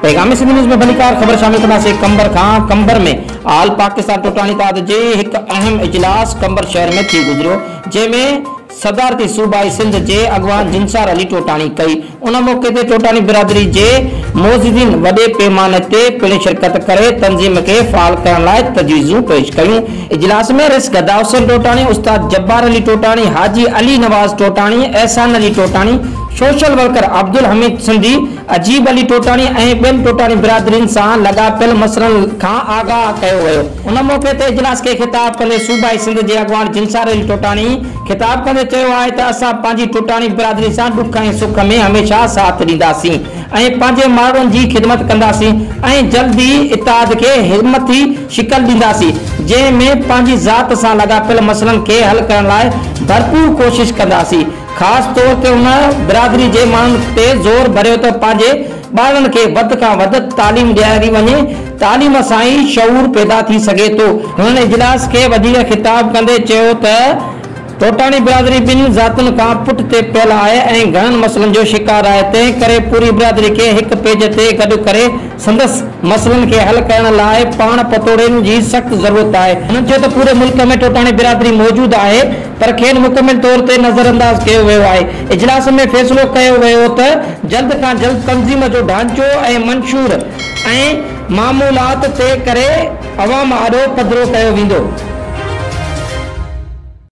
پيغام سنڌ نيوز ۾ ڀليڪار خبر شامل ڪنداسين قمبر کان. قمبر ۾ آل پاڪستان ٽوٽاڻي اتحاد جي هڪ اهم اجلاس قمبر شهر ۾ ٿي گذريو، جنهن ۾ صدارتي صوبائي سنڌ جي اڳواڻ جنسار علي ٽوٽاڻي ڪئي. ان موقعي تي ٽوٽاڻي برادري جي معززين وڏي پيماني تي پڻ شرڪت ڪري تنظيم کي فعال ڪرڻ لاء تجويزون پيش ڪيون. اجلاس ۾ رئيس گدا حسين ٽوٽاڻي، استاد جبار علي ٽوٽاڻي، حاجي علي نواز ٽوٽاڻي، احسان علي ٽوٽاڻي، سوشل ورڪر عبدالحميد سنڌي، عجيب علي ٽوٽاڻي ۽ ٻين ٽوٽاڻي برادرين سان لاڳاپيل مسئلن کان آگاهه ڪيو ويو. ان موقعي تي اجلاس کي خطاب ڪندي صوبائي سنڌ جي اڳواڻ جنسار علي ٽوٽاڻي خطاب ڪندي چيو آهي ته اسان پنهنجي ٽوٽاڻي برادري سان ڏک ۽ سک ۾ هميشه ساٿ ڏينداسين ۽ پنهنجي ماڻهن جي خدمت ڪنداسين ۽ جلد ئي اتحاد کي همٿي شڪل ڏينداسين جنهن ۾ پنهنجي ذات سان لاڳاپيل مسئلن کي حل ڪرڻ لاء ڀرپور ڪوشش ڪنداسين. خاص طور تي هن برادري جي ماڻهن تي زور ڀريو ته پنهنجي ٻارڙن کي وڌ کان وڌ تعليم ڏياري وڃي، تعليم سان ئي شعور پيدا ٿي سگهي ٿو. هنن اجلاس کي وڌيڪ خطاب ڪندي چيو ته ٽوٽاڻي برادري ٻن ذاتن کان پٺ تي پيل آهي ۽ گهڻن مسئلن جو شڪار آهي، تنهن ڪري پوري برادري کي هڪ پيج تي گڏ ڪري سندس مسئلن کي حل ڪرڻ لاء پاڻ پتوڙين جي سخت ضرورت آهي. هنن چيو ته پوري ملڪ ۾ ٽوٽاڻي برادري موجود آهي پر کين مڪمل طور تي نظرانداز ڪيو ويو آهي. اجلاس ۾ فيصلو ڪيو ويو ته جلد کان جلد تنظيم جو ڍانچو ۽ منشور ۽ معمولات طئي ڪري عوام آڏو پڌرو ڪيو ويندو.